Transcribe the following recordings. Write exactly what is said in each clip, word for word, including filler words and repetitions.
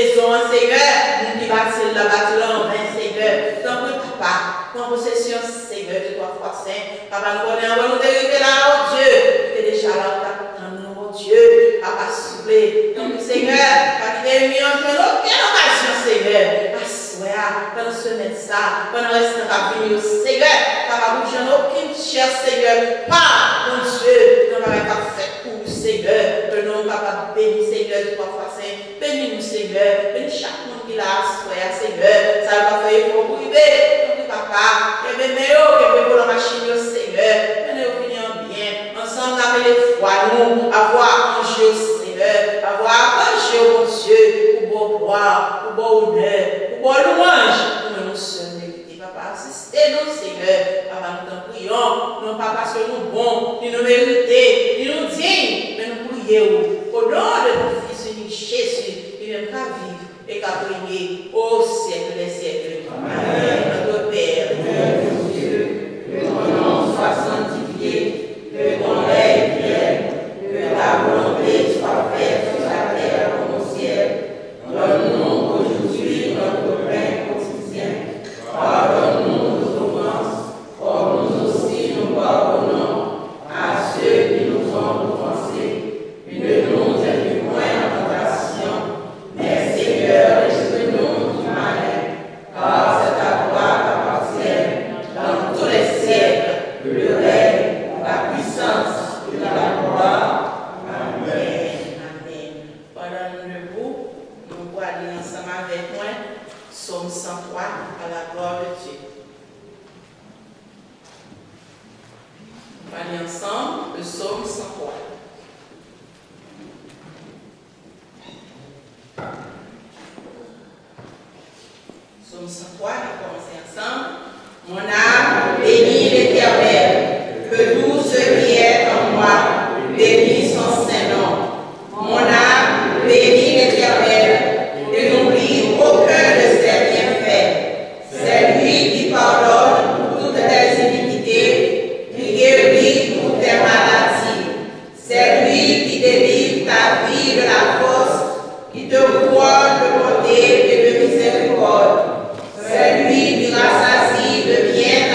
Sezon an, Senyè, moun ki bati l la, bati l anven, Senyè. Tanpri, Papa, pran posesyon, Senyè, de twa fwa sen. Papa, nou konnen anvan nou te rive la, o Dye, nou te deja la, nou t ap tann nou, o Dye. Papa, souple, tanpri, Senyè, pa kite enmi an jwenn okenn okazyon, Senyè. Aswè a, pandan semèn sa, pandan rès tan k ap vini yo, Senyè, papa, pou jwenn okenn chè, Senyè, pa, Bondye, nan bagay k ap fèt pou ou, Senyè, ke non w kapab beni, Senyè, de twa fwa sen. Beni nou, Senyè. Beni chak moun ki la aswè a, Senyè. Sa yo ka fè efò pou rive. Tanpri, Papa, kenbe men yo, kenbe volan machin yo, Senyè. Mennen yo vini an byen. Ansanm, n ap eleve vwa nou. Avwa aranj yo, Senyè. Avwa aranj yo, Bondye, pou ba w glwa, pou ba w onè, pou ba w lwanj. Ou menm ou sèl merite, Papa. Asiste nou, Senyè. Papa, nou t an priyan, non pa paske nou bon, ni nou merite, ni nou diy, men nou priye w. O non de ton Fils unique, Jésus, li menm k ap viv e k ap renye au siècle des siècles. Amen. Notre Père, que ton nom soit sanctifié, que ton règne vienne, que ta volonté soit faite sur la terre comme au ciel. Donne-nous aujourd'hui notre pain quotidien. Pardonne-nous nos offenses, comme nous aussi nous pardonnons à ceux qui nous ont offensés. Et ne nous induis point en tentation, mais Seigneur, délivre-nous du malin, car c'est à toi qu'appartiennent dans tous les siècles le règne, la puissance et la gloire. Amen. Amen. Pandan nou debou, nou pral li ansanm avèk mwen Sòm san twa, à la gloire de Dieu. Nou pral li ansanm, le Sòm san twa. Sòm san twa, n ap kòmanse ansanm. Mon âme, bénis l'Éternel, que tout ce qui est en moi bénisse son saint nom. Mon âme, bénis l'Éternel, et n'oublie aucun de ses bienfaits. C'est lui qui pardonne toutes tes iniquités, qui guérit toutes tes maladies. C'est lui qui délivre ta vie de la fosse, qui te couronne de bonté et de miséricorde. C'est lui qui rassasie de bien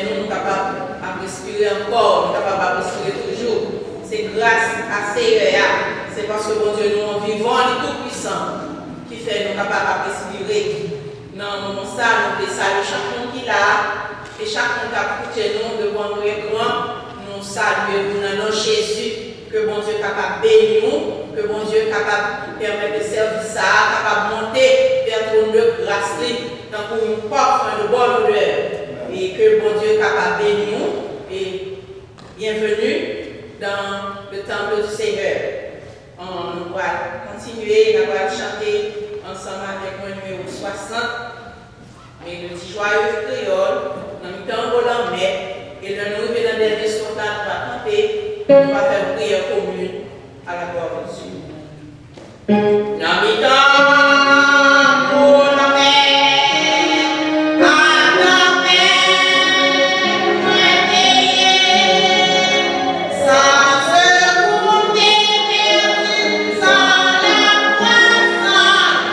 nou, nou kapab ap respire ankò, nou kapab ap respire toujou. Se gras a Seyè a, se paske Bondye nou an vivan, li tou pwisan, ki fè nou kapab ap respire. Nan moman sa, nou vle salye chak moun ki la a, e chak moun k ap koute nou devan nou ekran, nou salye ou nan non Jezi. Ke Bondye kapab beni ou, ke Bondye kapab pèmèt ke sèvis sa a kapab monte vè twòn de gras li, tankou yon pafen de bòn odè. E ke Bondye kapab beni ou, e bienvenue dans le temple du Seigneur. An, nou pral kontinye, n ap pral chante ansanm avèk mwen nimewo swasant, Melodi Jwayoz Kreyòl, nan mitan anbo lanmè, e lè nou rive nan dènye stwòf la, nou va kanpe, nou va fè yon priyè komin à la gloire de Dieu. Nan mitan anbo lanmè, a lanmè, mwen te ye, san sekou m te pèdi, san lapwa, san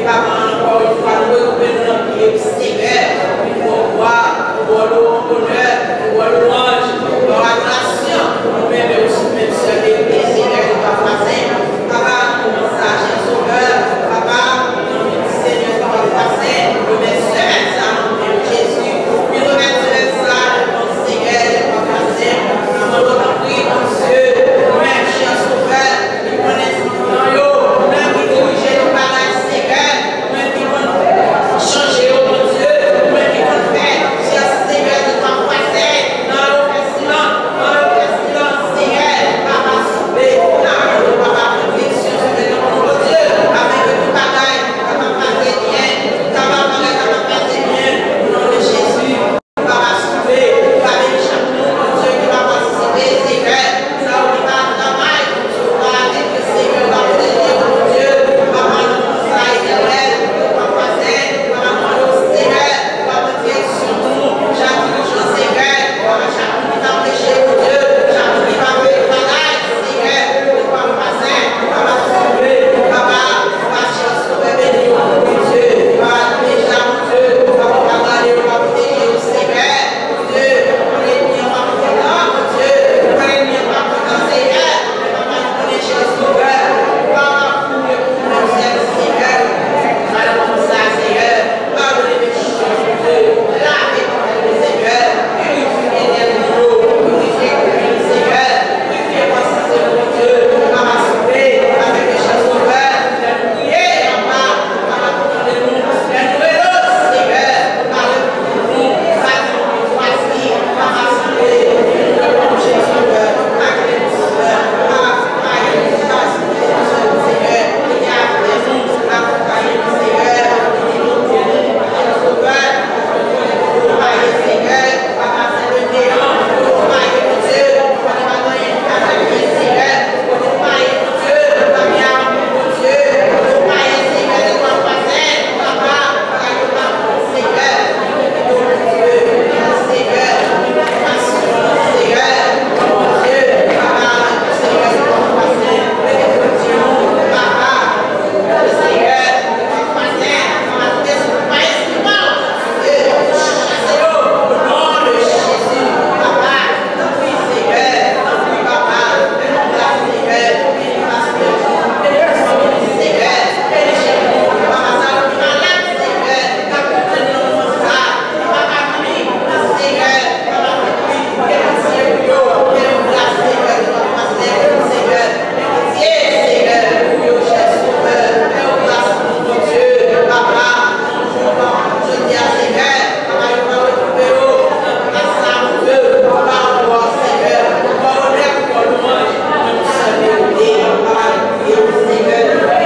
Papa, ankò yon fwa, nou retwouve nou nan pye w, Senyè, pou nou ba w glwa, pou nou ba w onè, pou nou ba w lwanj, pou nou ba w adorasyon, pou nou menm e ou sou menm sèl verite, Senyè, nou pa vwazen. Papa, nou kòmanse sa, chè Sovè, Papa, nou anvi di, Senyè, nou pa vwazen, nou remèt semèn sa nan non Jezi, nou remèt semèn sa nan non Senyè, nou pa vwazen, nou mande w tanpri, Bondye, ou menm, chè Sovè, ki konnen Nan yo, ou menm ki dirije tout bagay, Senyè, ou menm ki konn chanje yo, Bondye, ou menm ki konn fè konfyans, Senyè, de twa fwa sèt, nan yo fè silans, nan yo fè silans, Senyè, Papa souple, n ap mande w, Papa, pran direksyon, souple nan non Bondye, afin ke tout bagay kapab pase byen, kapab bagay kapab pase byen, o non de Jezi. Papa souple, ou ka beni chak moun, Bondye, ki va patisipe, Senyè. Sa yo ki va travay, Bondye, ou ka avèk yo, Senyè, ou ka pwoteje yo, Bondye. Papa, nan non sa etènèl, ou pa vwazen, papa, mande w, Senyè, ou ka pran direksyon nou, chak dirijan, Senyè, papa, chak moun ki va preche, Bondye, chak moun ki va fè yon bagay, Senyè, ou pa vwazen, papa, souple, papa, papa, chè Sovè, beni yo, Bondye, papa, deja, Bondye, papa, ou ka gade yo, ou ka pwoteje yo, Senyè. Bondye, nou konnen ènmi an pa kontan, Bondye, nou konnen ènmi an pa kontan, Senyè, men papa, nou konnen Jezi, Sovè, papa, pou nou, pou nou, Senyè, ale konsa, Senyè, padone peche nou, Bondye, lave nou, Senyè, pirifye ènmi yo, pirifye kè nou, Senyè, pirifye konsyans nou, Bondye, papa, souple, avèk Jezi, Sovè, lè nou priye, papa, papa, tande nou, lè nou rele w, Senyè, pale pou nou, sa di nou, vwasi, papa, souple, nou reponn Jezi, Sovè, pa kite nou, Sovè, papa, akonpaye nou, Senyè, Senyè, ki te avèk nou, akonpaye nou, Senyè, ki te monte nou, Sovè, akonpaye, Senyè, papa, se le neyan, akonpaye, Bondye, konnen pa gen anyen ki ka fè byen, Senyè, kote nou pa ye, Bondye, pa gen amou, Bondye, kote nou pa ye, Senyè, se twa vwazen, papa, bagay yo pa bon, Senyè, Senyè, Senyè, Bondye, papa, Senyè, se twa vwazen, Senyè, papa, papa, Sentespri pa espirityèl, Bondye, chase yo, o non de Jezi, papa. Tanpri, Senyè, tanpri, papa, fè nou gras, Senyè, beni pastè nou, beni fanmi nou, Senyè, beni chèf nou, papa, sa yo ki malad, Senyè, k ap koute nou nan moman sa, ki pa ka vini, Senyè, papa, tanpri, gen pitye pou yo, fè yon gras, Senyè, de papa, Senyè, Senyè, gen pitye, Senyè, pou yo, chè Sovè, fè yon gras pou nou, Bondye, papa, nan non, jodi a, Senyè, papa, yo pral retwouve yo nan plas sa, Bondye, pou ba w glwa, Senyè, pou ba w onè, pou ba w lwanj, nan non sèl verite, papa, nou priye w, Senyè,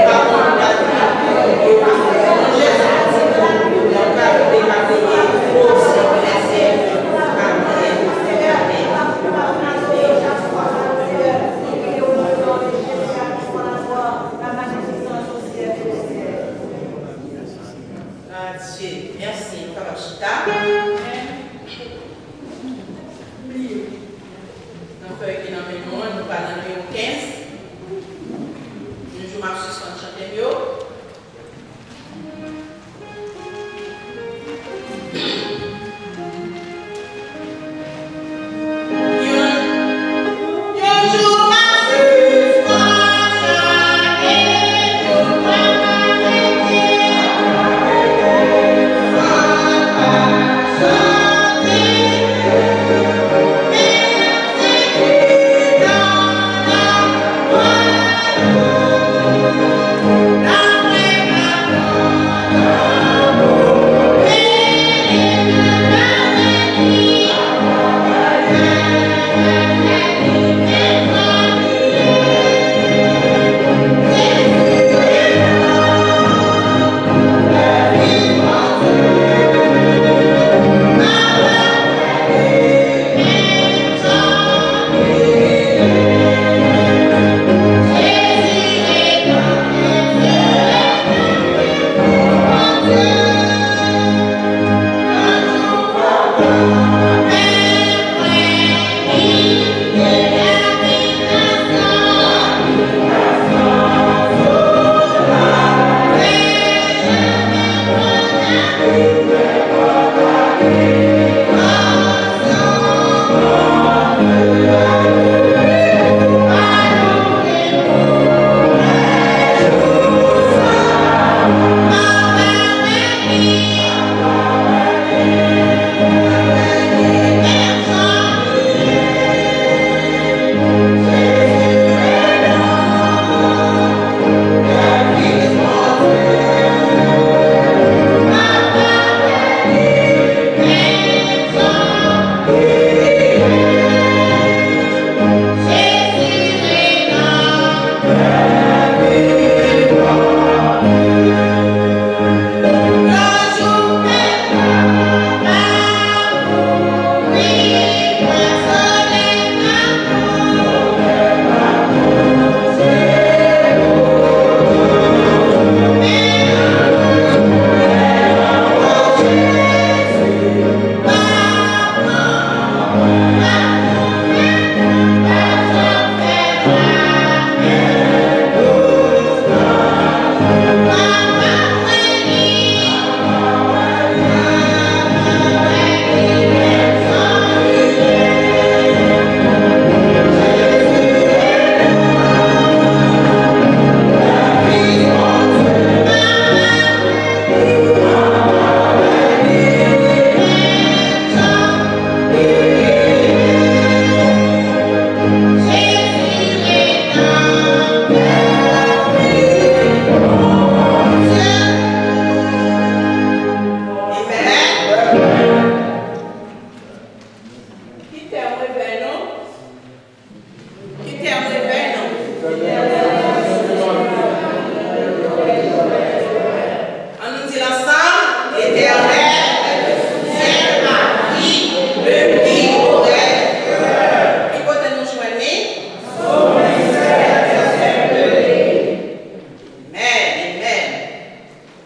papa, nou priye w, Jezi, Jezi, nou priye w, Senyè, Jezi, amèn, amèn. Adye. Mèsi. Nou kapab chita. Nan fèy ki nan men nou an, nou pral nan nimewo kenz. Yon jou m ap sispann chante m yo.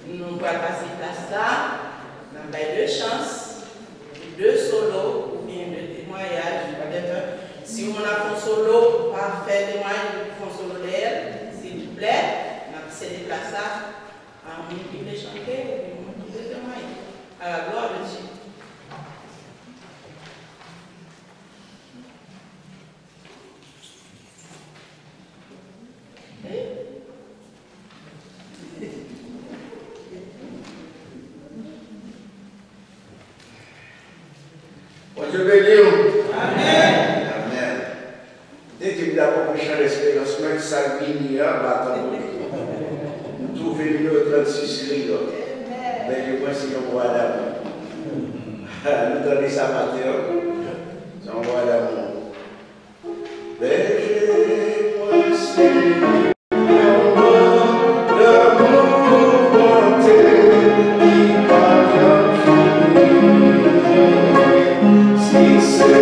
Nou pral pase plas la, n ap bay de chans, de solo oubyen de temwayaj, whatever. Si yon moun ap fè yon solo, ou pa fè temwayaj, ou fè yon solo dèyè l, silvouplè, n ap sede plas la a moun ki vle chante oubyen moun ki vle temwaye. A la glwa de Dye. Bondye beni w. Amèn. Amèn. Te di m ta poko chan esperans mwen, sa k vini an, m pa tankou li. M twouve nimewo trannsis li yo. Bèl mwen se yon bwa damou. Nou tande sa maten an. Se yon bwa damou. Bèl mwen se yon bwa damou pote ki pa janm fini. Si se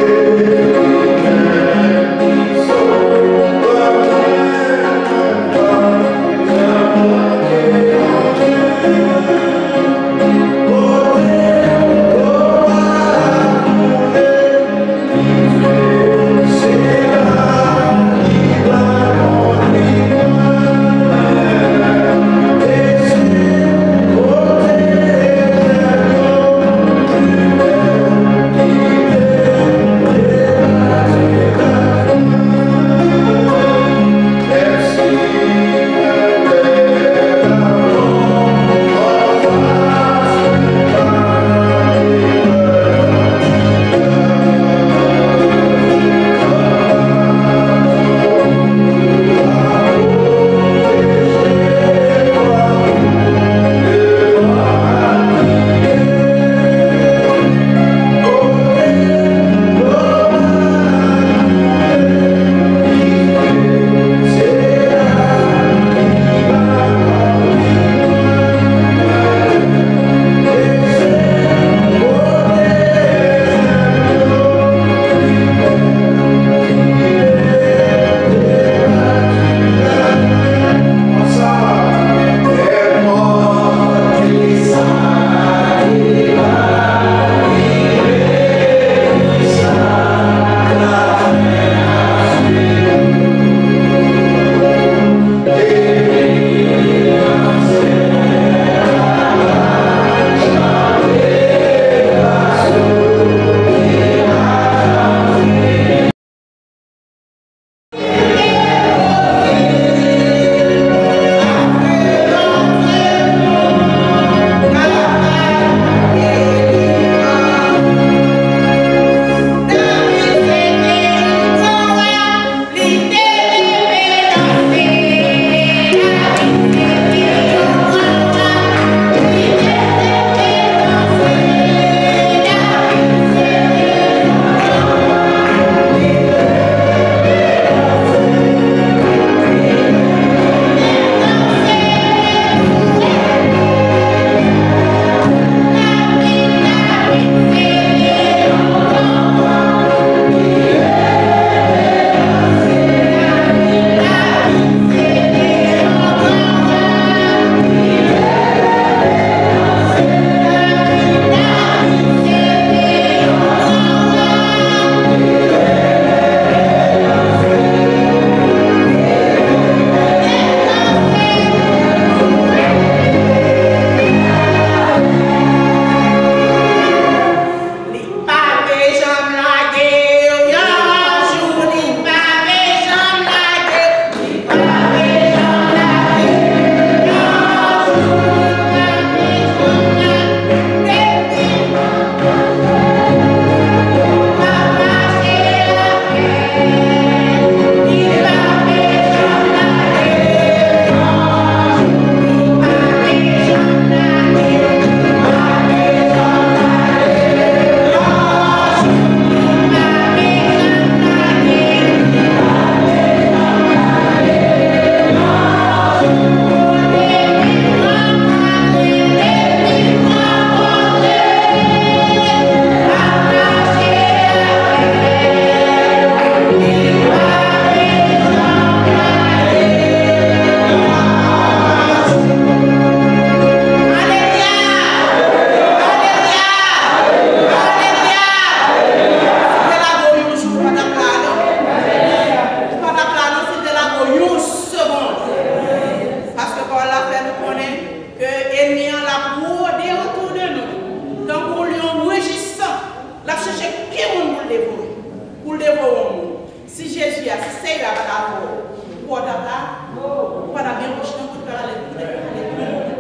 a, si Seyè a pa t avè w, ou kwè w t ap la? Ou pa t ap gen pòch nan kou, ou t pral ale, ou t pral ale.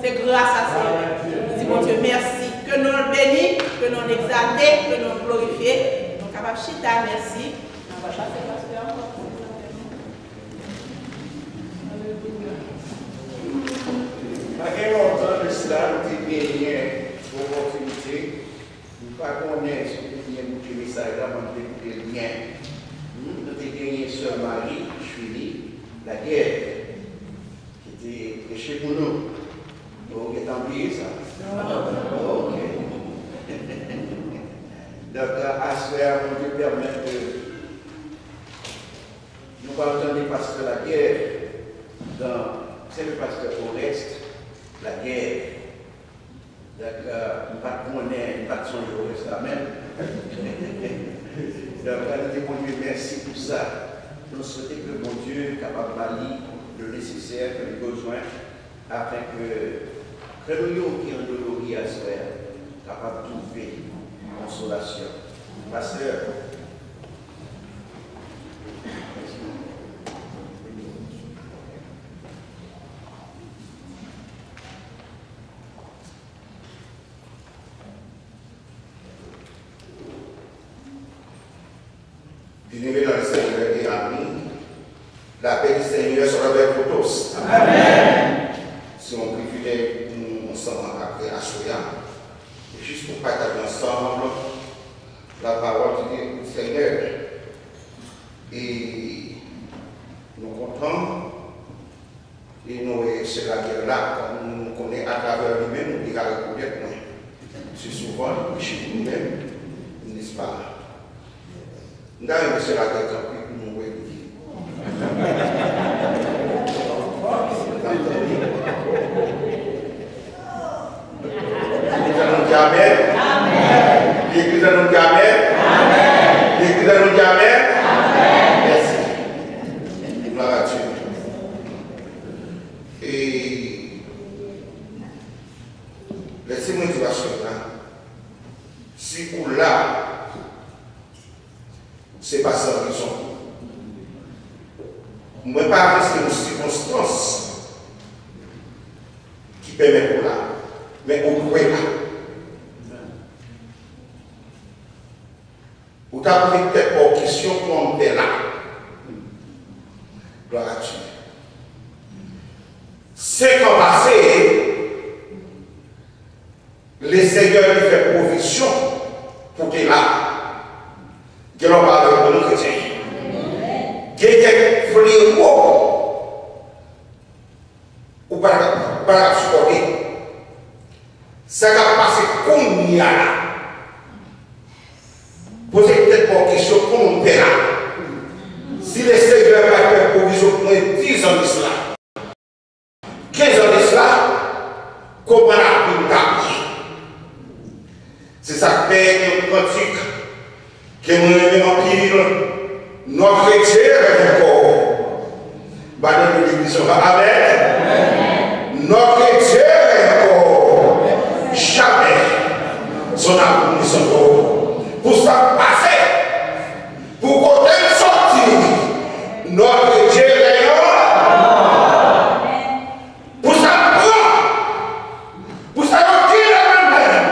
Se gras a Seyè. Nou di Bondye mèsi. Ke non l beni, ke non l egzalte, ke non l glorifye. Nou kapab chita, mèsi. Mwen pral pase pastè a ankò pou prezante nou. Pa gen lontan de sila, nou te genyen opòtinite. M pa konnen si w te byen koute mesaj la, men m te koute l byen. Hmm, nou te genyen sè Marie Julie Laguerre ki te preche pou nou. Ou gentan bliye sa? Ok. Donk, aswè a, Bondye pèmèt ke nou pral tande pastè Laguerre, dan, se le pasteur Oreste Laguerre. Donk, euh, m pa t konnen, m pa t sonje Oreste la menm. Donk, nou di Bondye mèsi pou sa. Nou swete ke Bondye kapab ba li le nesesè ke li bezwen, afin ke kè nou yo ki andolori aswè a kapab twouve konsolasyon. Pastè, Bien-aimés dans le Seigneur et amis, la paix du Seigneur soit avec vous tous. Amen. Se yon privilèj pou nou ansanm avè aswè a, e jis pou pataje ansanm la parole du Seigneur. E nou kontan E nou wè sè Laguerre la, kòm nou konnen atravè li menm, nou deja rekonèt mwen. Se souvan li preche pou nou menm, nèspa? M ta renmen sè Laguerre kanpe pou nou wè li. Legliz la nou di amèn. Legliz la nou di amèn. Legliz la nou di amèn. Mèsi. Glwa a Dye. E lè se mwen di pastè la, si ou la, se pa san rezon. Mwen pa vle se yon sikonstans ki pèmèt ou la, men ou dwe la. Ou ta poze tèt pa w kesyon, kòman m fè la? Glwa a Dye. Senk an pase, Lesenyè te fè pwovizyon pou w te la. Gen lè w pa rekonèt kretyen. Gen kèk flewo ou pa ta, ou pa ta sipòte. Sa k ap pase kounye a la, poze tèt pa w kesyon, kòman m fè la? Si Lesenyè pa t fè pwovizyon pou mwen diz an de sila, kenz an de sila, kòman lavi m t ap ye? Se sa k fè gen yon kantik ke mwen renmen anpil, Notre Dieu règne encore. Ba nou legliz yo, amèn. Notre Dieu règne encore. Jamais son amour ne s'en va. Pou sa k pase, pou kote m soti, Notre Dieu règne encore. Pou sa m pran, pou sa yo di de mwen menm,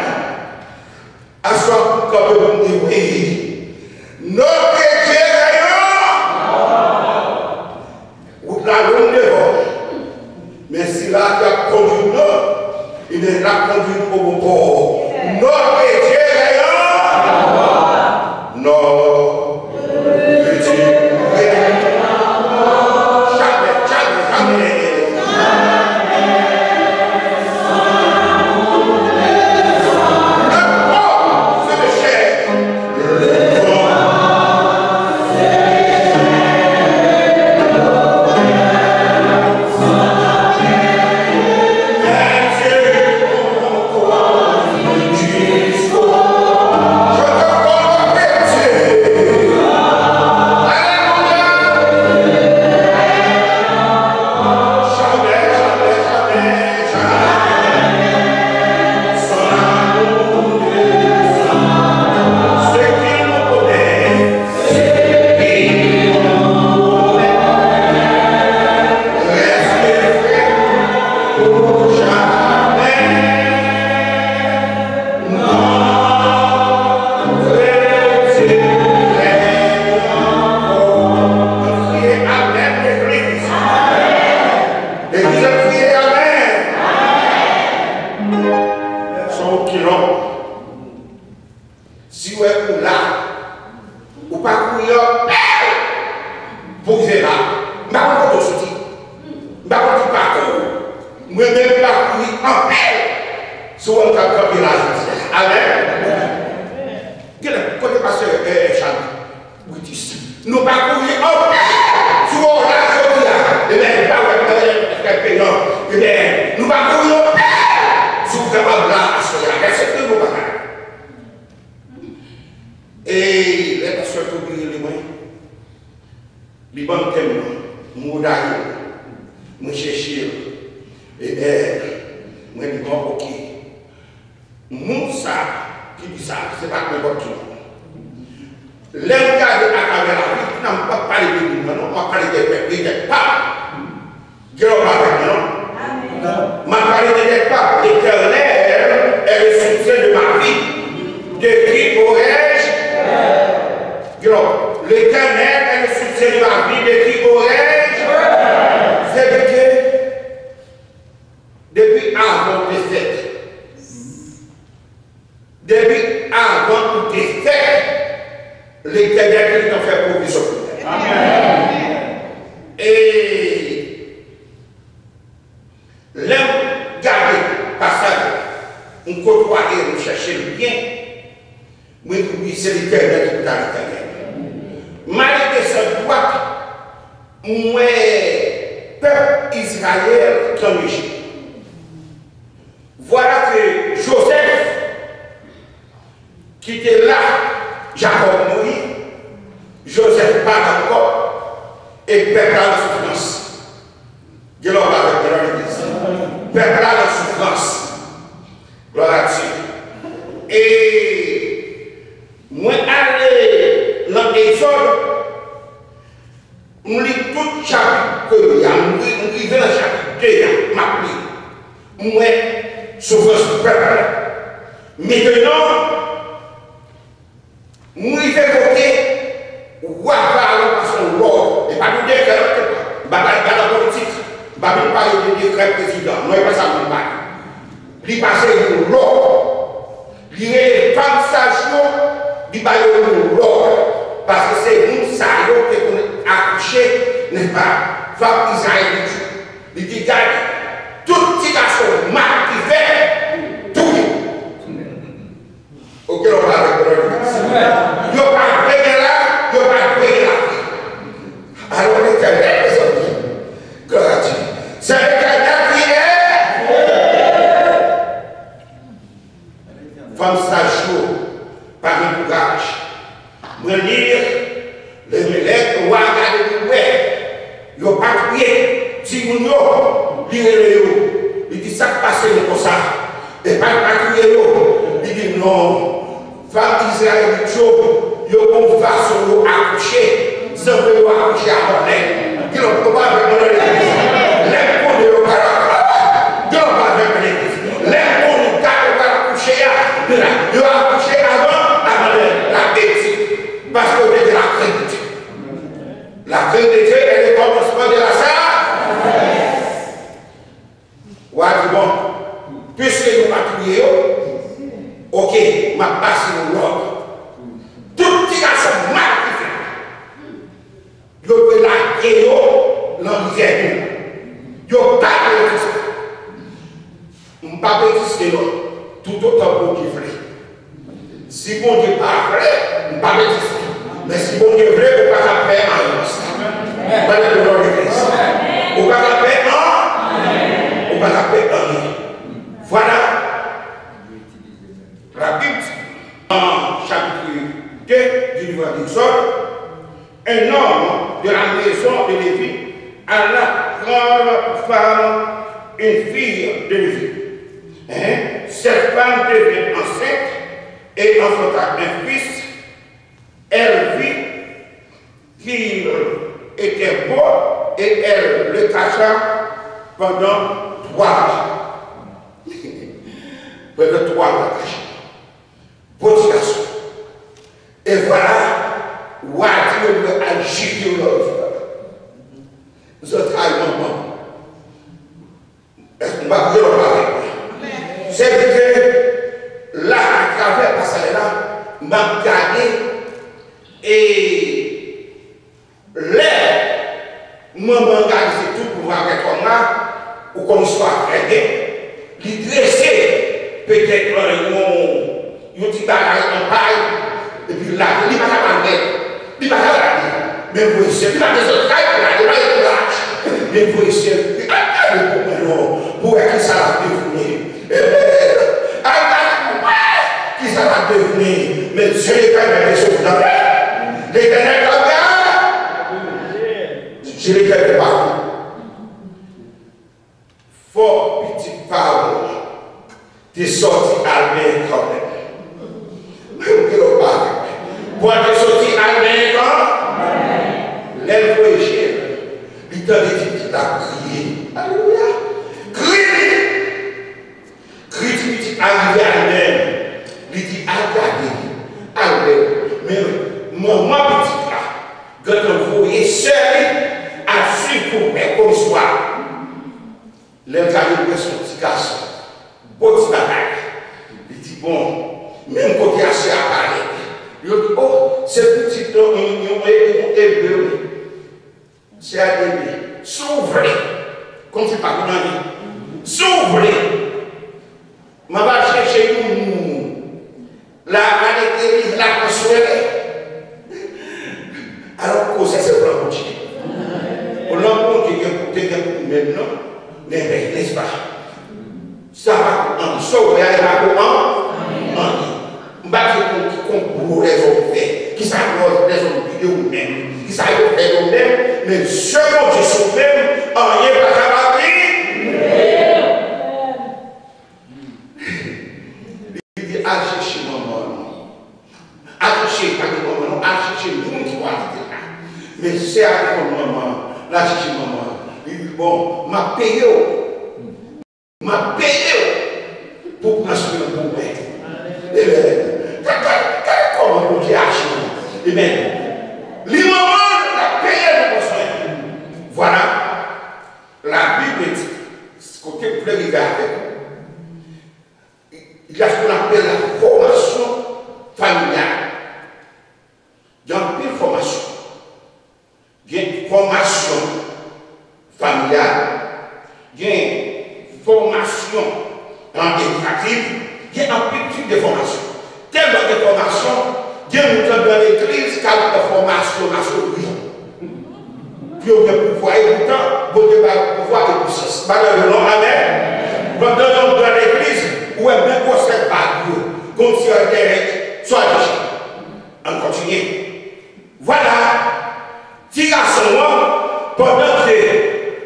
aswè a pou m kanpe pou m di wi. Notre Dieu règne. Wout la long devan, men sila ki ap kondui w nan, ebyen, l ap kondui w o bon pò. Notre Dieu règne. Notre Dieu règne. Jamais, jamais, jamais. non. Si w wè ou la, ou pa kouri anpil pou rive la. M pa konn kote w soti. M pa konn ki pati w. Mwen menm, m pa kouri anpil. Si w wè m t ap kanpe la jodi a. Amèn. Genlè, kote pastè, eh, Charles? Britis. Nou pa kouri anpil. Si w wè w la jodi a, ebyen, pa wè, eh, frè Penan. Ebyen, nou pa kouri anpil. Si w kapab la, aswè a. Mèsi anpil pou bagay. E lè pastè Toby rele mwen, li ban m tèm nan, m wodaye l, mwen chèche l. Ebyen, mwen di, bon, oke. Moun sa ki di sa, se pa nenpòt ki moun. Lè m gade atravè lavi, m p ap pale de moun nan, non, m ap pale de pèp, de tèt pa m. Gen lòt pa avèk mwen, non? M ap pale de tèt pa m. L'Éternel est le soutien de ma vie. De qui aurais-je peur? Gen lòt. L'Éternel est le soutien de ma vie. De qui aurais-je peur? Sèvitè, depi avan w te fèt, depi avan ou te fèt, Letènèl gentan fè pwovizyon pou ou. Amèn. E lè m gade pasaj la, m kotwaye l, m chèche l byen, mwen di wi, se Letènèl ki pou ta Letènèl. M ale desann dwat, m wè pèp Izrayèl ki ann Ejip. Vwala ke Jozèf ki te la, Jakòb mouri, Jozèf pa la ankò, e pèp la nan soufrans. Gen lòt avèk mwen nan legliz. Pèp la nan soufrans. Glwa a Dye. E mwen ale nan Egzòd, m li tout chapit premye a, m ri-, m rive nan chapit de a, m ap li. M wè soufrans pèp la. Mentnan, m rive kote wa Farawon pase yon lòd. E pa yon dekrè non, m pa pral, pral nan politik. M pa vin pale de dekrè prezidan. Non, e pa sa m vin pale. Li pase yon lòd. Li rele fanm saj yo, li ba yo yon lòd. Paske se moun sa yo te konn akouche, nèspa, fanm Izrayelit yo. Li di, gade, tout ti gason mal ki fèt, touye. Oke, lòt avèk mwen. Yo pa vle gen la, yo pa vle gen la. Alò, Letènèl, mezanmi. Glwa a Dye. Se Letènèl ki e. Fanm saj yo pa gen kouraj. Mwen li, Elimelèk, wa a gade li wè yo pa touye timoun yo, li rele yo. Li di, sa k pase nou konsa? Epa l pa touye yo. Li di, non. Fanm Izrayelit yo, yo gon fason yo akouche, sanble yo akouche avan lè. Gen lòt, yo pa avèk mwen nan legliz. Lè m konnen yo pa la, gen lòt pa avèk mwen legliz. Lè m konnen dat yo pral akouche a, yo akouche avan, avan lè. Labib di, paske yo te gen lakrent de Dye. La crainte de Dieu est le commencement de la sagesse. Wa di, bon, piske yo pa touye yo, oke, m ap pase yon lòd. Tout ti gason mal ki fèt, yo dwe lage yo nan rivyè Nil. Yo pa dwe fè sa. M p ap egziste non, toutotan Bondye vle. Si Bondye pa vle, m p ap egziste. Men si Bondye vle, ou pa ka fè anyen konsa. Mwen rele non de Kris. Ou pa ka fè anyen. Ou pa ka fè anyen. Vwala. Labib di, nan chapit de di liv Egzòd, un homme de la maison de Lévi alla prendre pour femme une fille de Lévi. Hein? Cette femme devint enceinte et enfanta un fils. Elle vit qu'il était beau et elle le cacha pendant trois mois. Pendant trois mois, caché. Bon ti gason. E vwala, wa a di yo dwe al jete yo nan rivyè a. Zòt trayi manman. Èske m pa priye lòt avèk mwen? Sèvitè, m ap gade, e lè manman an gade se tout pou vwè kòm la, ou konn istwa trè byen, li drese petèt yon, yon ti bagay an pay, epi l lage, li pa ka mal nèt, li pa ka lage, men voye syèl, li pa gen zantray pou lage, li pa gen kouraj, men voye syèl, li al gade pou mwen non, pou wè kisa l ap devni. Al gade pou wè kisa l ap devni. Men Dye Letènèl te sot nan men. Letènèl t ap gade. Dye Letènèl pa. Fò pitit Farawon an te sòti al benyen kanmenm. Menm ke yo pa vle. Fò l te sòti al benyen kanmenm. Lè l voye je l, li tande pitit la ap kriye. Alelouya! Kri li! Kri ti pitit la rive a li menm. Li di, al gade, al wè. Men manman pitit la gentan voye sè li al swiv pou wè kòm istwa. Lè l gade, l wè se yon ti gason. Bon ti bagay. Li di, bon, menm kote a sè a parèt. Yo di, o, se pitit yon, yon, yon, yon ebre wi. Sè a di, si w vle, kòmsi l pa konn anyen. Si w vle, m ap al chèche yon moun. L a, l a rete li, l a pran swen li. Alò, koze se plan Bondye. Plan Bondye gen pou, te gen pou ou menm, non? Men, nèspa? Sa pa pou anyen. Sa w wè a, e pa pou an-, anyen. M pa di konn ki konplo lèzòm fè. Kisa lòt lèzòm di de ou menm. Kisa yo fè de ou menm. Men zye Bondye sou ou menm, anyen pa kapab li. Li di, al chèche manman nou. Al chèche, pa gen manman non, al chèche moun ki pou abite la. Men sè a te konn manman an, l al chèche manman an. Li di, bon, m ap peye w. M ap peye w pou pran swen pou mwen. Amen. Gade, gade, gade kòman Bondye aji. Amen. Li manman l ap peye pou pran swen. Vwala. Labib di, kote m vle rive avèk ou, il y a ce qu'on appelle la formation familiale. Gen anpil fòmasyon. Gen fòmasyon familyal, gen fòmasyon, an, edikatif, gen anpil tip de fòmasyon. Tèlman gen fòmasyon, gen moun k anndan legliz k al pran fòmasyon masonri. Pou yo gen pouvwa, e poutan, Bondye bay pouvwa e pisans. Bagay yo non, amèn. Pandan yo anndan legliz, ou wè menm gwosè bag yo, kòmsi yo te swa deje. Ann kontinye. Vwala, ti gason an, pandan ke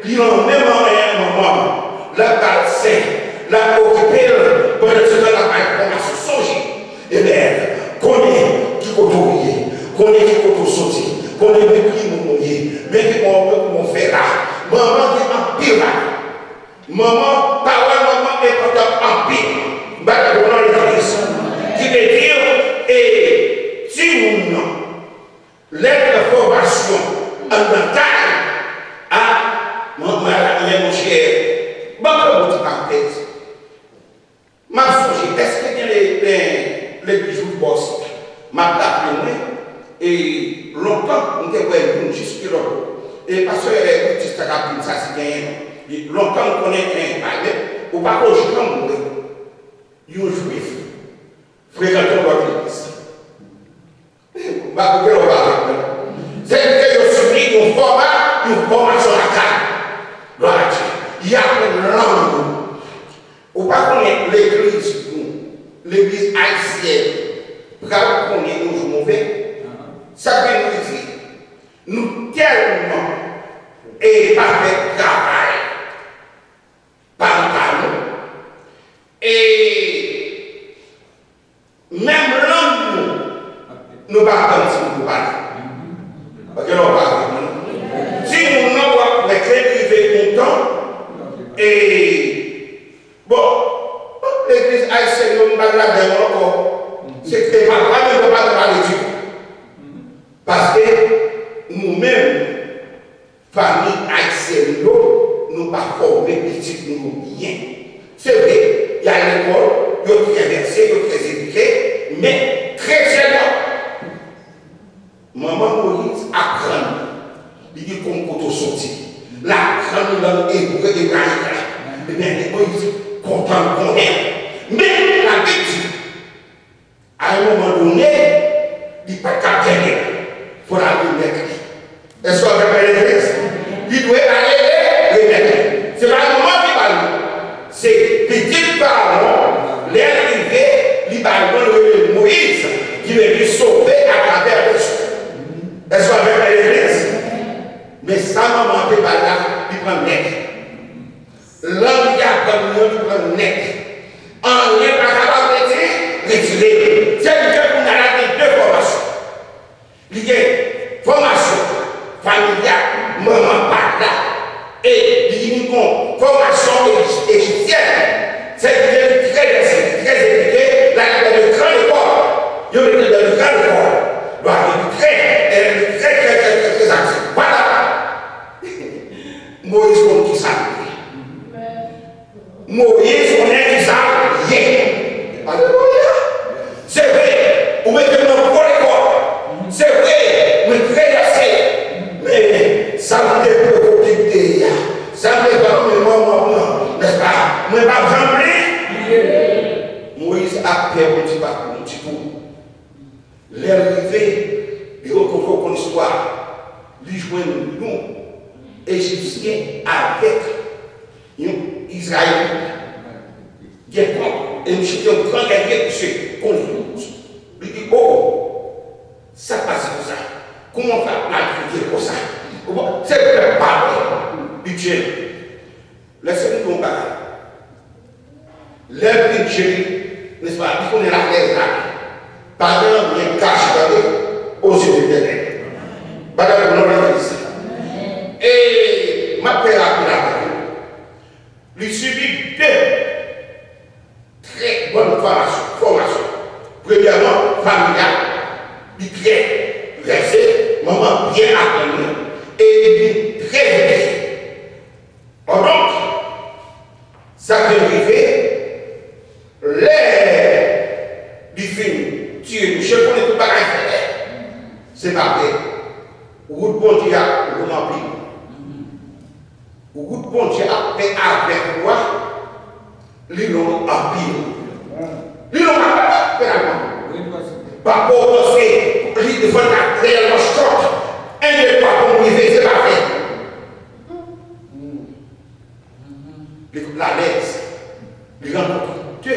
li nan men manman, manman l, l ap ba l sen, l ap okipe l, pandan se tan l ap bay fòmasyon. Sonje, ebyen, konnen ki kote w ye, konnen ki kote w soti, konnen men ki moun ou ye, men ki moun, men kòman w fè la. Manman gen anpil bagay. Manman, pawòl manman enpòtan anpil. M pa ta nan legliz. Ki vle di, e, timoun nan, lè l nan fòmasyon anndan kay, a, mwen, mwen, mwen, monchè, ban m fè yon ti parantèz. M ap sonje, èske gen le, le, legliz ou bò sila? M ap raple mwen, e lontan, m te wè youn jis ki lòt bò. E pastè Witis ta ka di m sa si genyen. Li, lontan m konnen gen bagay, men ou pa ko janm wè yon jwif frekante yon lòt legliz. M pa koute lè w pale. Sèvitè yo sibi yon fòma, yon fòmasyon lakay. Glwa a Dye. Y aprann lang yo. Ou pa konnen legliz nou, legliz ayisyèn, pral konnen yon jou move. Sa k vin rive? Nou tèlman, e, pa fè travay pa nou, pa nou. E menm lang nou, nou pa aprann timoun nou pale. Paske lè w pa avèk nou, timoun nan w ap wè ke l rive yon tan, e, bon, legliz ayisyèn yo, m pa t ladan yo ankò. Se ke papa menm yo pa t pale ditou. Paske nou menm, fanmi ayisyèn yo, nou pa fòme pitit nou yo byen. Se vre, y al lekòl, yo trè vèse, yo trè edike, men kretyèn Ebyen, Moyiz kontan l konnen. Men, Labib di, a yon moman done, li pa t ka tènyen. Fò l al remèt li. Èske w avèk mwen, legliz? Li dwe ale remèt li. Se pa yon mank li ba l, non. Se pitit Farawon, lè l rive, li ba l non, li rele Moyiz, ki vle di sove atravè Moyiz. Èske w avèk mwen, legliz? Men sa manman an te ba l la, li pran l nèt. Lang li aprann li an, li pran l nèt. Anyen pa kapab retire, retire. Sèvitè kounye a la gen de fòmasyon. Li gen fòmasyon familyal, manman pa t la, e li vin gon fòmasyon ej- ejipsyèn. Sèvitè li trè vèse, li trè edike, l al fè de gran lekòl. Yo mete l nan de gran lekòl. Lwa li trè, e li trè, trè, trè, trè, trè aktif. Vwala. Moyiz konn ki sa l ye. Moyiz konnen ki sa l ye. Alelouya! Se vre, ou mete m nan gwo lekòl. Se vre, mwen trè vèse. Men, sa m te pwovokite a, sa m te fè nan men manman m nan, nèspa, mwen p ap janm bliye. Moyiz ap pè pou ti pa pou ti kou. Lè l rive, li rankontre, w konn istwa, li jwenn yon Ejipsyen avèk yon Izrayelit. Gen kòb, e misye te yon gran gèlye, misye konn li. Li di, "O, sa k pase konsa? Kòman w fè ap maltrete l konsa? Ou pa, se pèp pa mwen." Li tchele. Lè se nou yon bagay. Lè l vin tchele, nèspa, li konnen lalèz la. Pa gen anyen kache, tande, o zye de Letènèl. Bagay pou nou legliz. E m ap fè rapid avèk nou. Li sibi de trè bòn fòmasyon, fòmasyon. Premyèman, familyal, li trè vèse, manman byen aprann li, e li trè vèse. Kidonk, sa k vin rive, lè li fin tiye misye, konnen tout bagay fèt. Se pa vre. Wout Bondye a long anpil. Wout Bondye ap fè avèk ou a, li long anpil. Li long anpil, frè ak sè. Pa pou w panse li defann la reyèlman short. En, de, twa, pou m rive, se pa vre. Li lalèz. Li rankontre de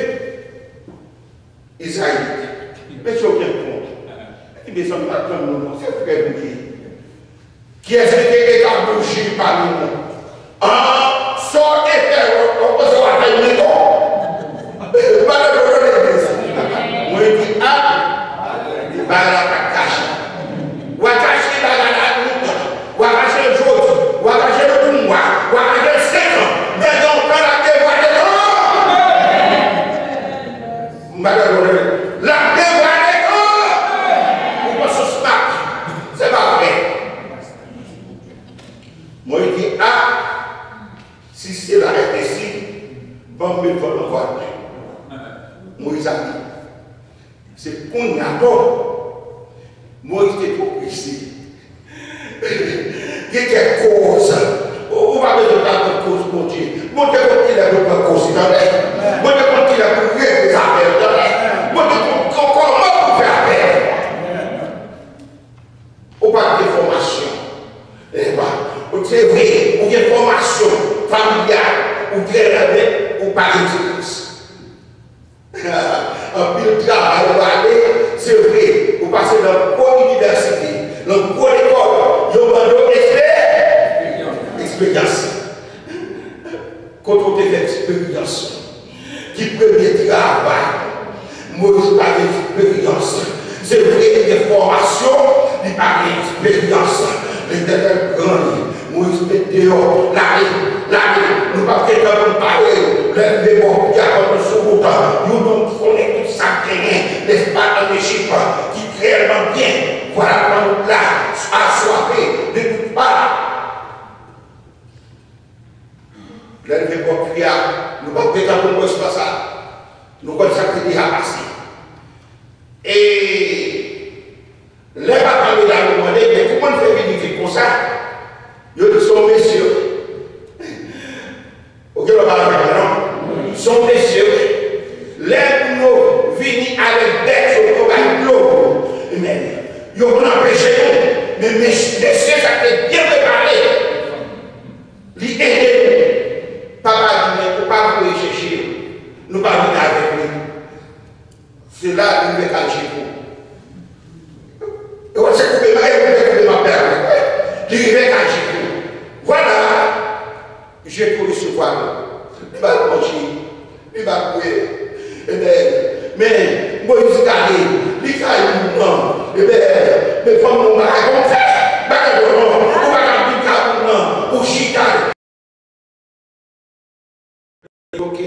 Izayelit. Mesye, w gen kont. Li di, "Mezanmi, pa tann nou non, se frè nou ye." Kiyès ki te etabli w pami nou? An, sa w te fè, w, w panse w a fè l mete w? Bagay yo rele legliz. Mwen di, a, bagay la pa kache. W a kache bagay la lontan. W a kache l jodi. W a kache l yon mwa. W a kache l senk an. Men gen yon tan l ap devwale tou. Bagay yo rele, l ap devwale tou. Ou panse w smart? Se pa vre. Moyiz di, a, si se la ètesi, ban m met vòt nan vwal mwen. Moyiz ale. Se kounye a tou, Moyiz te twò prese. Gen kèk koz. Ou, ou pa bezwen pa pran koz Bondye. Bondye konn kilè pou l pran koz li, tande. Bondye konn kilè pou l regle zafè l, tande. Bondye konn kò-, kòman pou l fè afè l. Ou pa t gen fòmasyon. Epa, ou te vre, ou gen fòmasyon familyal, ou trè renmen, ou pa gen diferans. Anpil travay ou ale, se vre, ou pase nan gwo inivèsite, nan gwo lekòl, yo mande w ekspe-, eksperyans. Kote w te fè eksperyans? Ki premye travay? Moyiz pa gen eksperyans. Se vre, li gen fòmasyon, li pa gen eksperyans. Letènèl pran li. Moyiz met deyò, l ale, l ale. Nou p ap gen tan pou n pale. Lè n rive bò pye a, pandan sou wout, yon nonm ki konnen tout sa k genyen, nèspa, ann Ejip, ki reyèlman byen. Vwala, pandan wout la, aswafe de tout pa. Lè n rive bò pye a, nou p ap gen tan pou n wè istwa sa. Nou konn sa k te deja pase. E lè papa medam yo mande, "Men kòman n fè vin vit konsa?" Yo di, "Se yon mesye." Ou gen lè w pale avèk vini avèk bèt yo, yo bay dlo. Amen. Yo konn anpeche nou. Men mes-, mesye sa te byen prepare. Li ede nou. Papa di, men ou pa voye chèche l. Nou pa vin avèk li. Se la li rive kay Jetwo. E wè, se koube m, e wè, koube m ap pèmèt. Li rive kay Jetwo. Vwala, Jetwo resevwa l. Li ba l manje, li ba l bwè. Ebyen, men, Moyiz gade, li kay moun nan. Ebyen, men fanm nan bagay konn fè. Bagay bon non, ou pa ka vin kay moun nan, ou chita. Ok,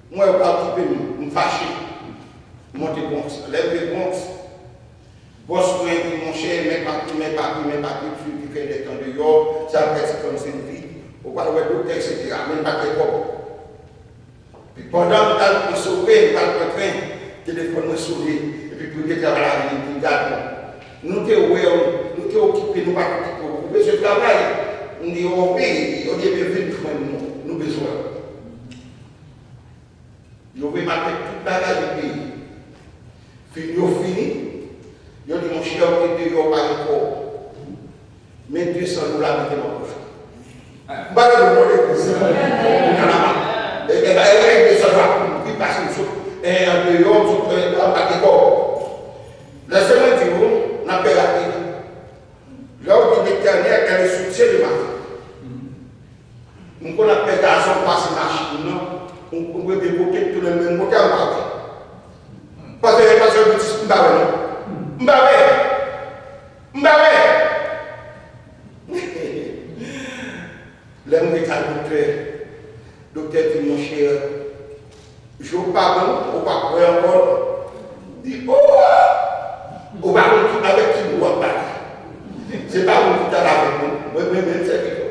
mwen yo pa okipe m, m fache. M monte Bwonks. Lè m rive Bwonks, bòs mwen di, monchè, men papye, men papye, men papye, piske te fè dètan deyò, sa fè ti kòm se vit, ou pral wè doktè, etsetera. Men m pa t gen kòb. Epi pandan m t al pran sove, m t al pran tren, telefòn mwen sone, epi pwopriyetè a vin, li di, gad non. Nou te wè w, nou te okipe, nou pa t okipe w. Ou bezwen travay? M di, o wi, yo di, ebyen, vin jwenn nou, nou bezwen w. Yo voye m avèk tout bagay yo peye. Fin yo fini, yo di, monchè, ou te deyò, ou pa gen kòb. Men de san dola mete nan pòch ou. M pa gen moun legliz. Kounye a la, e, e, e, e, de san dola pou m viv pase m sot, e, andeyò, m sot, e, m pa gen kòb. Lèse mwen di w, n ap fè rapid. Là où L'Éternel est le soutien de ma vie. M konn ap fè gason pase machin nan, m, m rete kote, m tounen menm kote a, m pa wè. Pase, pase, m pa wè non. M pa wè. M pa wè. Lè m rive kay doktè, doktè di, monchè, je w pa bon, ou pa p wè ankò. Di, o! Ou pa konn ki, avèk ki moun w ap pale. Se pa moun ki t al avèk mwen, mwen, mwen menm sèvitè w.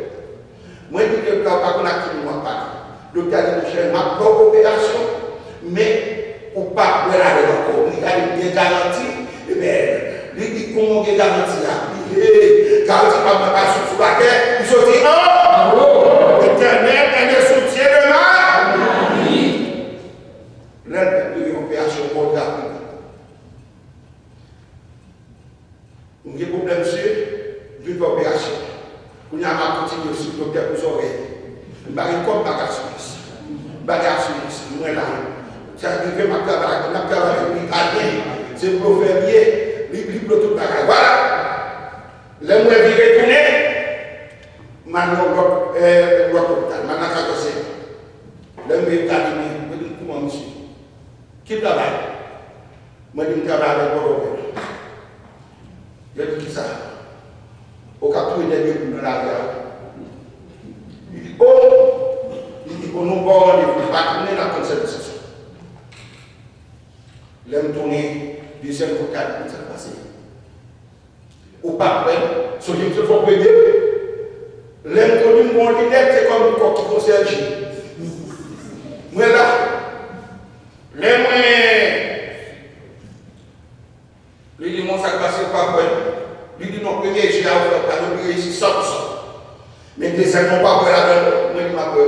Mwen di, doktè, ou pa konn ak ki moun w ap pale. Doktè a di, monchè, m ap fè w operasyon, men ou p ap wè ladan l ankò. Li gade m gen garanti, ebyen, li di, kòman w gen garanti a? Li di, hey, garanti pa m nan pa sou, sou latè, li soti anwo. L'Éternel est le soutien de ma vie. Lè l fè premye operasyon, mwen rapid. M gen pwoblèm je, vin fè operasyon. Kounye a m ap kontinye swiv doktè pou zòrèy. M pa gen kòb, m pa gen asirans. M pa gen asirans. Mwen la. Sa rive, m ap travay, m ap travay avèk yon Italyen. Se blofè li ye. Li, li blo tout bagay. Vwala. Lè m wè vire tounen, m al nan lòt, eh, lòt lopital. M al nan katòzèm. Lè m rive gade mwen, mwen di, kòman misye? Ki travay? Mwen di, m travay avèk vòlò vèt. Yo di, kisa? Ou k ap touye nèg yo pou nan lari a. Li di, o! Li di, o, nou ba w randevou, pa tounen, n ap tann sèvis aswè. Lè m tounen, dezyèm fwa, gade sa k pase. Ou pa kwè, sonje m se fòk ou ede m. Lè m konn m gon linèt, se kòm kòk ki konsève. Mwen la, lè mwen, li di, mwen sa k pase, ou pa kwè. Li di, non, premye je a ou fè, ou pa, li reyisi san pou san. Men dezyèm nan, ou pa kwè ladan l, mwen di, m ap kwè.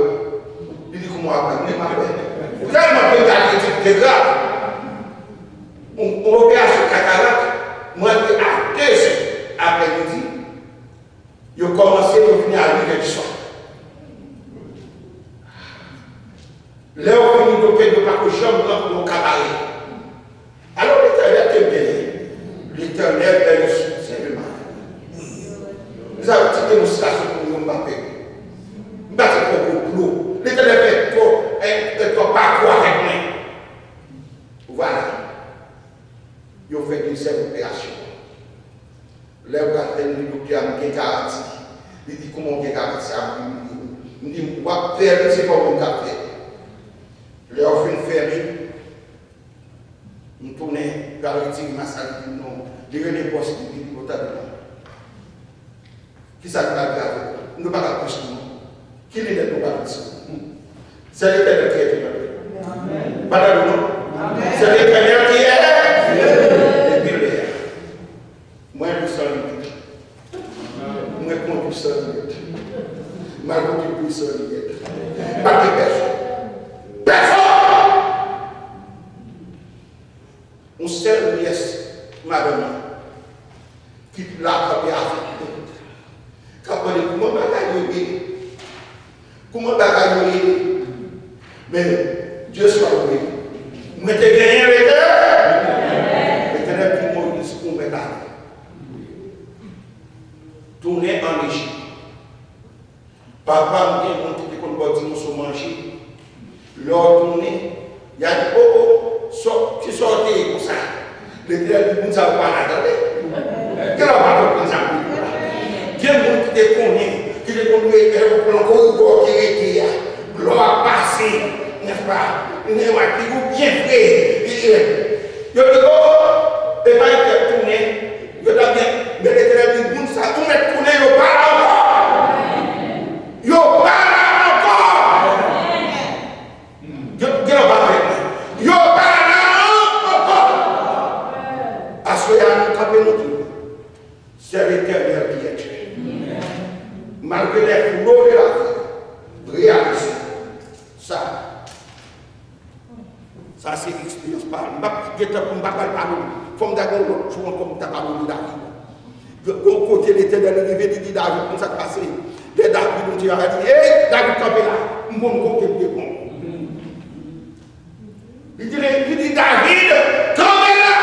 Li di, kòman w ap kwè? Mwen di, m ap kwè. Tèlman ke m te al etid, te grav. Yon, yon operasyon katarak, mwen rive a de zè aprè midi, yo kòmanse, yo fini a uit è di swa. Lè yo fini, doktè yo pa ko janm rantre nan kabare. Alò, Letènèl ke m genyen. Letènèl est le soutien de ma vie. Sa vle di demonstrasyon pou mwen, m pa pè. M pa te pran gwo dlo. Letènèl fè twò, fè twò pa twò avèk mwen. Vwala. Yo fè dezyèm operasyon. Lè yo pral fè l, li di, doktè a, m gen garanti. Li di, kòman w gen garanti a? M di, w ap fè li, se pa ou menm k ap fè. Lè yo fin fè li, m tounen, pral retire mas la, li di, non. Li rele bòs li, li di, bon, tande non. Kisa ki pral rive avè w? Nou pa ka plis nou non. Ki linèt nou pral plis nou? Se Letènèl ki ede nou. Amèn. Pa tande non? Amèn. Se Letènèl ki ede. Depi lè a, mwen lou san linèt. Mwen kondui san linèt. M al kote pou san linèt. Pa gen pèsonn. Pèsonn! sèl pyès madanm nan ki la kanpe avèk nou, k ap mande kòman bagay yo ye. Kòman bagay yo ye? Men, Dye swa louwe. Mwen te genyen Letènèl. Letènèl di Moyiz, ou mèt ale. Tounen ann Ejip. Papa m gen moun ki te konn ba w ti moso manje. Lè w tounen, y a di, "O, o, sa w, ki sa w te ye konsa?" Letènèl di, "Moun sa yo pa la, tande." Gen lè w pa konprann sa m di w la. Gen moun ki te konnen, ki te konn rete nan koridò w te rete a. Lè w ap pase, nèspa, gen yon aktivite ou byen vre. Yo di, "O, o, e pa Letènèl tounen." Yo t ap byen, men Letènèl di, "Moun sa, ou mèt tounen, yo pa la ankò." Yo pa la ankò. Gen, gen lòt pa avèk mwen. Yo pa la ankò. Aswè a, nou kanpe, nou di, c'est l'Éternel qui est Dieu. Malgré les flots de la vie, reyalize sa. Sa se eksperyans pa m. M p ap gentan, m p ap al pale w. Fò m ta gen yon lòt jou ankò, m ta pale w de David. Gen yon kote Letènèl rive, li di David, "Konn sa k pase?" Lè David, Bondye a di, "Ey, David, kanpe la. M konn kote m te pran w." Li di, li di, "David, kanpe la.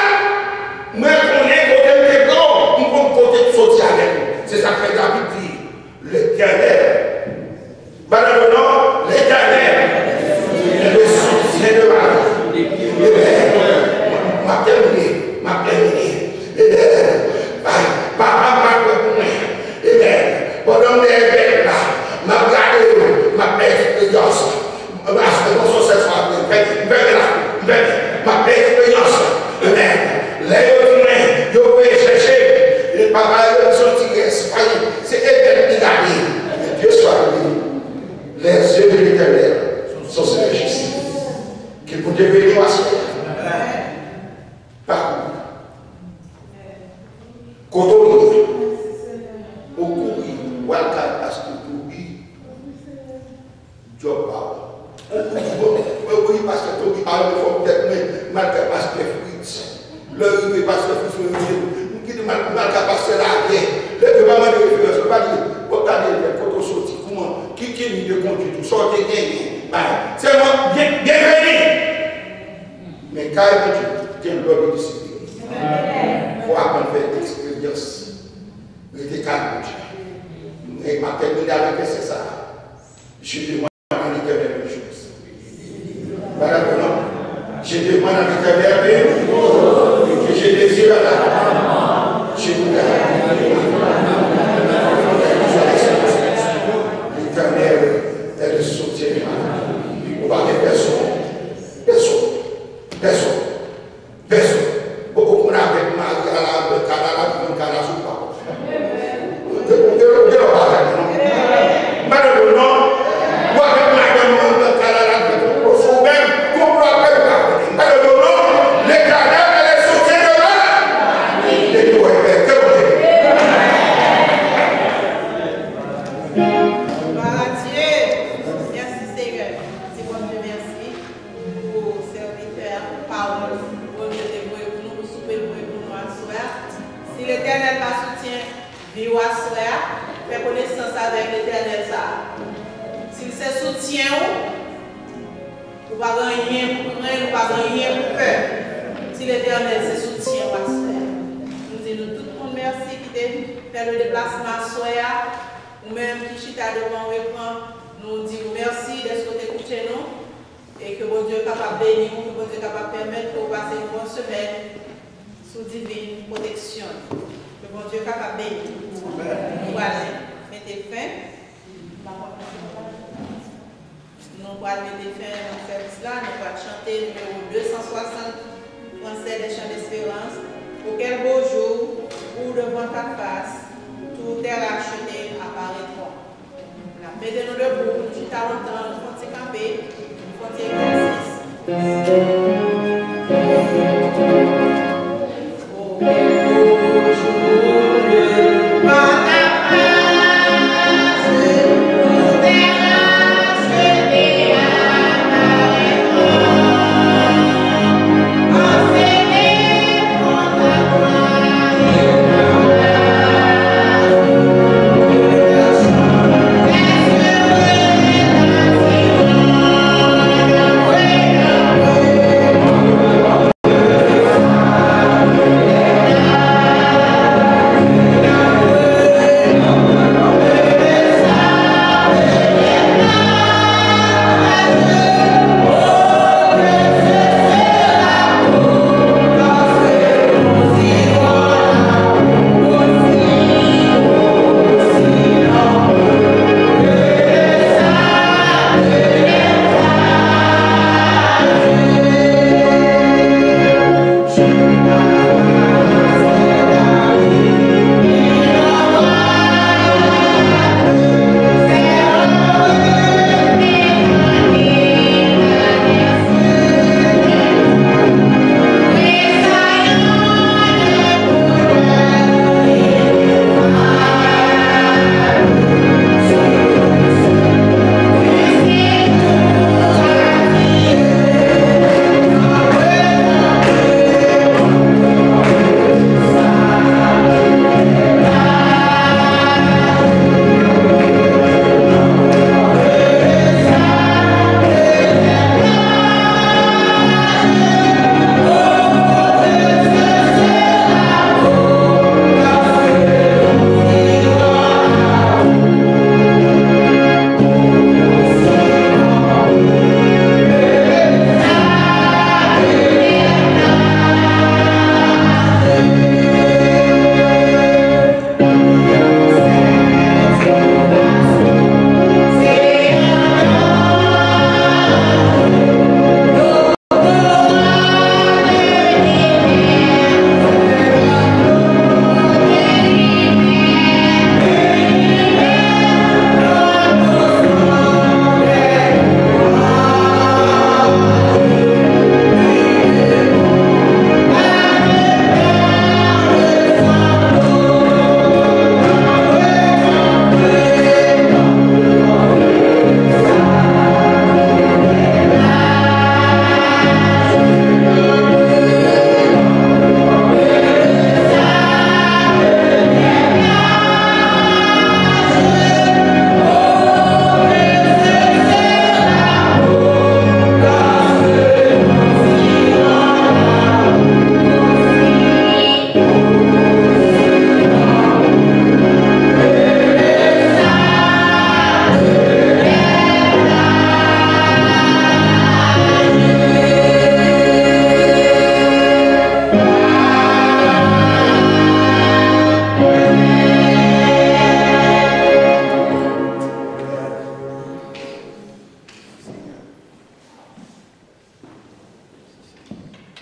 Mwen konnen kote m te pran w. M konn kote m soti avèk ou." Se sa k fè David di, Letènèl. Padon, non, non, Letènèl, le soutien de ma vie. Amen. M ap tèmine, m ap tèmine. Amen. Papa m pa kwè pou mwen. Amen. Pandan m dèyè bèt la, m ap gade yo, m ap fè eksperyans. Amen. M fèmen la, m fèmen. M ap fè eksperyans. Amen. Lè yo di mwen, yo voye chèche m. Papa yo di se yon ti rès. Se Ebèd ki gade. Dye swa louwe. Les yeux de l'Éternel sont sur le juste. Ke Bondye beni w aswè. Pa kouri. Kote w ye? Ou kouri, w al kay pastè Toby. Djòb pa w. Ou di, "Bon, mwen, wi, pastè Toby pa renmen fòm tèt mwen, m al kay pastè Fritz." Lè rive pastè Fritz, mwen di, "M kite m al, m al kay pastè Lagè." Lè yo pa mande referans, yo pa di, "Bon, gade, kote w soti, kòman, ki, ki liy de konduit ou, sa w te genyen, bay." Sèlman, byen, byenveni. Men kay Bondye, gen lòd e disiplin. Fò w aprann fè eksperyans. Rete kay Bondye. Mwen, m ap tèmine avèk vèsè sa a. Je demande à l'Éternel une chose. Voilà, non. Je demande à l'Éternel une chose. Et que je désire à la, je vous garantis. L'Éternel est le soutien de ma vie. Ou pa gen pèsonn, pèsonn, pèsonn. Pèsonn. Ou konn avèk mari a la, kay la, la, li vann kay la sou pa. Ou gen, ou gen, ou gen lòt bagay, non. Madanm, non. Ou avèk madanm, nan kay la, la, li vann kay la sou ou menm. Konplo ap fèt, ou pa konnen. Madanm, non. L'Éternel est le soutien de ma vie. Depi w wè, ke Bondye. Gloire à Dieu. Merci, Seigneur. Di Bondye mèsi pou sèvitè a, pou pawòl Bondye te voye pou nou, pou soupe l voye pou nou aswè a. Si Letènèl pa soutyen vi w aswè a, fè konesans avèk Letènèl sa a. Si l se soutyen ou, ou pa gen anyen pou krenn, ou pa gen anyen pou pè. Si Letènèl se soutyen w aswè a. Nou di nou tout moun mèsi ki te fè le deplasman aswè a. Ou menm ki chita devan w ekran, nou di w mèsi dèske w te koute nou. E ke Bondye kapab beni w, ke Bondye kapab pèmèt ke w pase yon bon semèn sou divin pwoteksyon l. Ke Bondye kapab beni w. Nou pral mete fen. Nou pral mete fen nan sèvis la. Nou pral chante nimewo de san swasant, Français des Chants d'Espérance. Ô quel beau jour où devant ta face, tous tes rachetés apparaîtront. N ap mete nou debou, nou chita lontan, nou fè yon ti kanpe, nou fè yon ti egzèsis.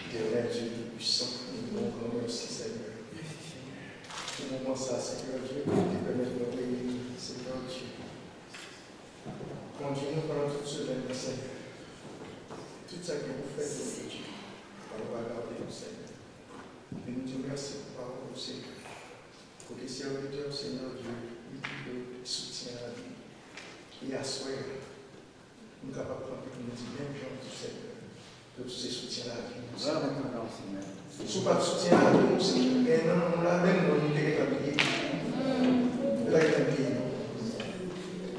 Etènèl Dye Toupisan, nou di w yon gran mèsi, Senyè, pou moman sa, Senyè Dye, ki te pèmèt mwen reyini, Senyè Dye. Kondi nou pandan tout semèn nan, Senyè. Tout sa ki pou fèt, Senyè Dye, pa nou pa gade nou, Senyè. Men nou di w mèsi pou pawòl ou, Senyè. Kote sèvitè w, Senyè Dye, li di ke soutyen lavi. E aswè a, nou kapab kanpe pou nou di menm jan tou, Senyè, ke w se soutyen lavi nou, Senyè. Si w pa t soutyen lavi nou, Senyè, gen nan nou la, menm nou, nou te gentan bliye. Nou ta gentan bliye nou.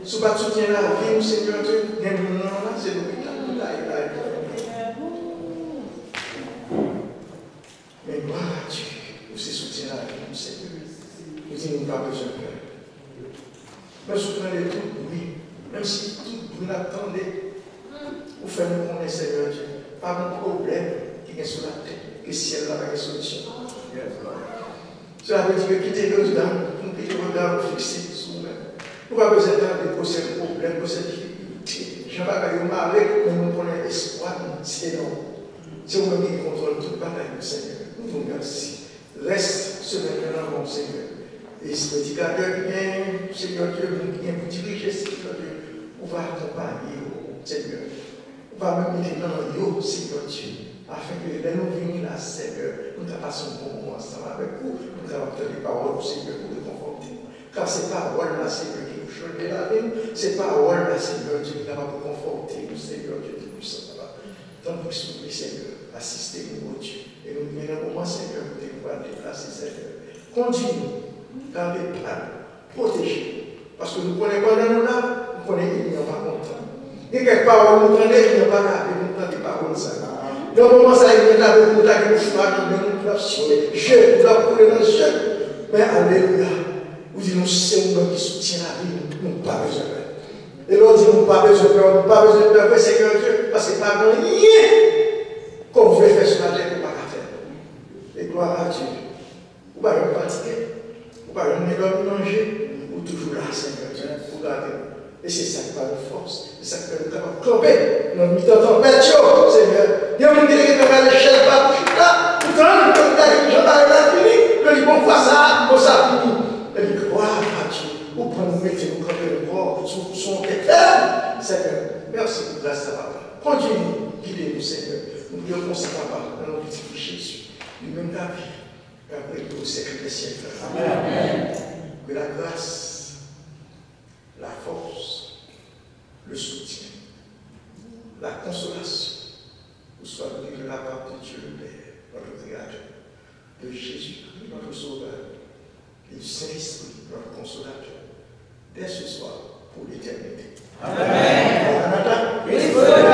Si w pa t soutyen lavi nou, Senyè Dye, gen moun nan la, se lopital nou ta ye la. Men glwa a Dye, ou se soutyen lavi nou, Senyè. Ou di nou pa bezwen pè. Menm si w tande tout bri, menm si tout bri n ap tande, ou fè nou konnen, Senyè Dye, pa gen pwoblèm ki gen sou latè, ke syèl la pa gen solisyon. Sela vle di ke kite rega nou, pou nou kite rega nou fikse sou ou menm. Nou pa bezwen tande pou sèl pwoblèm, pou sèl difikilte. Jan bagay yo mare, men nou konnen espwa nou, se nan ou. Se ou menm ki gen kontwòl tout bagay yo, Senyè. Nou di w mèsi. Rès semèn nan nan men w, Senyè. E predikatè ki gen, Senyè Dye, moun ki gen pou dirije, Senyè Dye, ou va akonpaye yo, Senyè. Ou va menm mete nan yo, Senyè Dye, afenke lè nou vini la, Senyè, nou ka pase yon bon moman ansanm avèk ou, nou kapab tande pawòl ou, Senyè, pou rekonfòte nou. Kar se pawòl la, Senyè, ki pou chanje lavi nou, se pawòl la, Senyè Dye, ki kapab rekonfòte nou, Senyè Dye Toupisan, papa. Tanpri, souple, Senyè, asiste nou, Bondye. E nou gen nan moman, Senyè, kote nou pral deplase, Senyè. Kondi nou, gade pa nou, pwoteje nou. Paske nou konnen pandan nou la, nou konnen enmi an pa kontan. Gen kèk pawòl nou tande, enmi an pa ka vle nou tande pawòl sa yo. Nan moman sa, enmi an ta vle nou ta gen yon chwa nan men nou, pou l ap siye je nou, pou l ap koule nan je nou. Men alelouya, ou di nou se ou menm ki soutyen lavi nou, nou pa bezwen pè. E lè w di nou pa bezwen pè, nou pa bezwen pè vre, Senyè Dye, paske pa gen anyen ke w vle fè sou latè ke w pa ka fè. E glwa a Dye. Ou pa janm fatige. Ou pa janm gen dòmi nan je. Ou toujou la, Senyè Dye, pou gade nou. E se sa ki ba nou fòs. Se sa ki fè nou kapab kanpe nan mitan tanpèt yo, Senyè. Gen moun ki te gentan gade chèz la pou chita, pou tann, pou gade kijan bagay la fini. Yo di, bon, fwa sa, bon, sa fini. Epi, glwa a Dye, ou pran nou mete nou kanpe ankò sou, sou yon tè fèm, Senyè. Mèsi pou gras la, papa. Kondi nou, gide nou, Senyè. Nou priye konsa, papa, nan non pitit ou Jezi. Li menm k ap viv, k ap rete o syèk dè syèk la. Amèn. Que la grâce, la force, le soutien, la consolation vous soit donnée de la part de Dieu le Père, notre Créateur, de Jésus-Christ, notre Sauveur, et du Saint-Esprit, notre Consolateur, dès ce soir, pour l'éternité. Amèn. Maranatha.